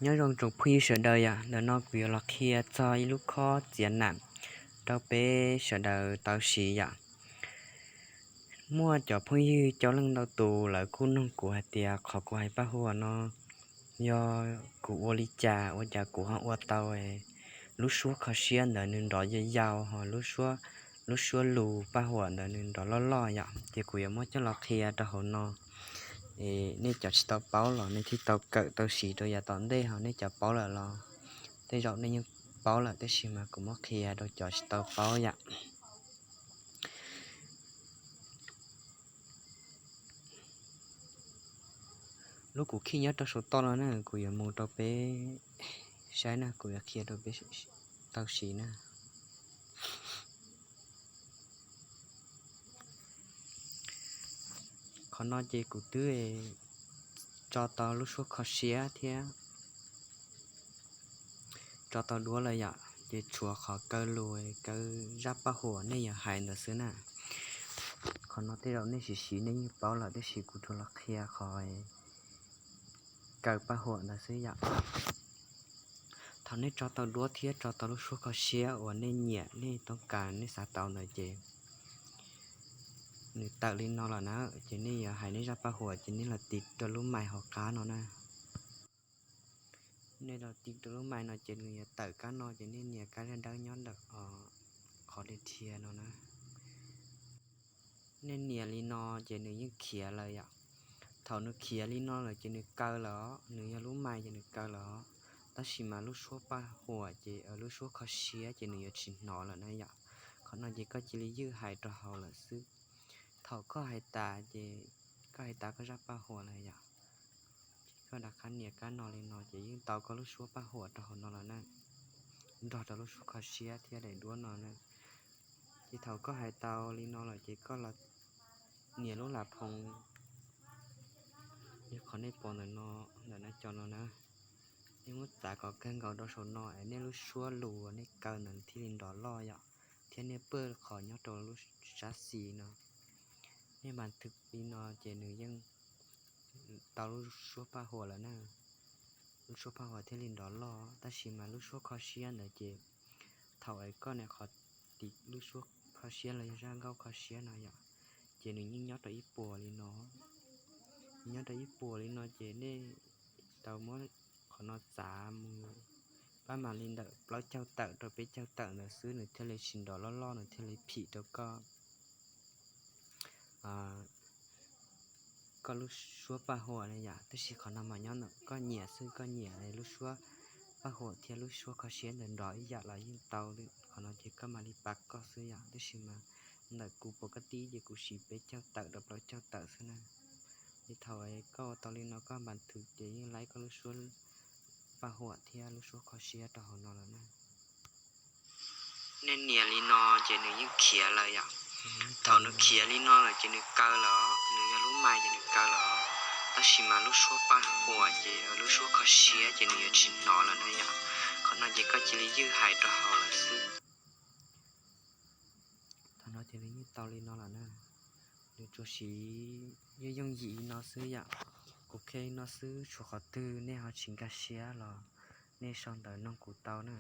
Nyob zoo tsoom phooj ywg sawv daws yom, ntawm no kuv yuav los qhia txog ib lub khob txiav nam rau peb sawv daws tau siv yom. Muaj cov phooj ywg coob leej ntau tus lawv kuj nug kuv hais tias qhov kuv hais paj huam no yog kuv ua li cas ua cas kuv ho ua tau lub suab kho siab ntawd nws nrov yau yau ho lub suab lus paj huam ntawd nws nrov loj loj yom, ces kuv yuav muab coj los qhia rau hauv no. Nej cov tsis tau paub los nej thiaj tau kawm tau siv rau yav tom ntej, ho nej cov paub lawm los tej zaum nej yeej paub lawm, tab sis mas kuv muab qhia rau cov tsis tau paub yom. Lub kuv khij nyob rau saum toj no na, kuv yuav mus rau peb saib na, kuv yuav qhia rau peb tau siv na. Qhov no ces kuv twb tso tau lub suab kho siab thiab tso tau duab lawm yom, ces tshuav qhov kaw lus, kaw zaj paj huam nej yuav hais ntawd xwb na. Qhov no tej zaum nej siv siv nej yeej paub lawm, tab sis kuv rov los qhia qhov kaw paj huam ntawd xwb yom. Thaum nej tso tau duab thiab tso tau lub suab kho siab uas nej nyiam nej toob kas nej xav tau ntawd ces nws tawm li no lawm na, ces nej yuav hais nej zaj paj huam ces nej los tiv rau lub mais hauv qab no na. Nej los tiv rau lub mais no ces nws yuav tawm kab no, ces nej nias kab dawb dawb nyob ntawm qhov dhia no na. Nej nias li no ces nws yeej khiav lawm yom. Thaum nws khiav li no lawm ces nws kaw lawm os, nws yog lub mais ces nws kaw lawm os. Tab sis mas lub suab paj huam ces, lub suab kho siab ces nws yuav tsis hnov lawm na yom. Qhov no ces koj cia li ywj hais rau hauv lawm xwb. Thaum koj hais tas ces koj hais tas koj zaj paj huam lawm yom, koj rov qab nias kab no li no ces yeej tau koj lub suab paj huam rau hauv no lawm na, nrog rau lub suab kho siab thiab daim duab no na. Ces thaum koj hais tau li no lawm ces koj los nias lub las phoo, yog qhov nej pom ntawm no, ntawm no cov no na. Nej muab txav kom kawg nkaus rau saum no es nej lub suab lus uas nej kaw ntawd thiaj li nrov loj yom, thiab nej pawj qhov nyob rau lub sab xis no. Nej mas thwm li no ces nws yeej tau lub suab paj huam lawm na. Lub suab paj huam thiaj li nrov loj, tab sis mas lub suab kho siab ntawd ces thaum es koj nias qhov tiv lub suab kho siab los yog zaj nkauj kho siab no yom, ces nws yeej nyob rau ib puas li no. Nyob rau ib puas li no ces nej tau muab qhov no txav mus pab mam li ntawm plaub caug tawm rau peb caug tawm ntawd xwb nws thiaj li tsis nrov loj loj, nws thiaj li phim rau koj koj lub suab paj huam na yom. Tab sis qhov no mas nyob ntawm koj nyiam xwb, koj nyiam lub suab paj huam thiab lub suab kho siab ntawd nrov ib yam los yeej tau li. Qhov no ces koj mam li pab koj xwb yom, tab sis mas ntawm kuv pom koj tib ces kuv siv peb caug tawm rau plaub caug tawm xwb na. Ces thaum koj ua tau li no koj npas thwv ces yeej laib koj lub suab paj huam thiab lub suab kho siab rau hauv no lawm na. Nej nias li no ces nws yeej khiav lawm yom. Thaum nws khiav li no lawm ces nws kaw lawm, nws yog lub mais ces nws kaw lawm. Tab sis mas lub suab paj huam ces, lub suab kho siab ces nws yuav tsis hnov lawm na yom. Qhov no ces koj cia li ywj hais rau hauv lawm xwb. Thaum no ces nws yeej tau li no lawm na. Nws tsuas siv yooj yooj yim li no xwb yom. Kuv qhia li no xwb, tshuav qhov twg nej ho tsis nkag siab los nej sau ntawv nug kuv tau na.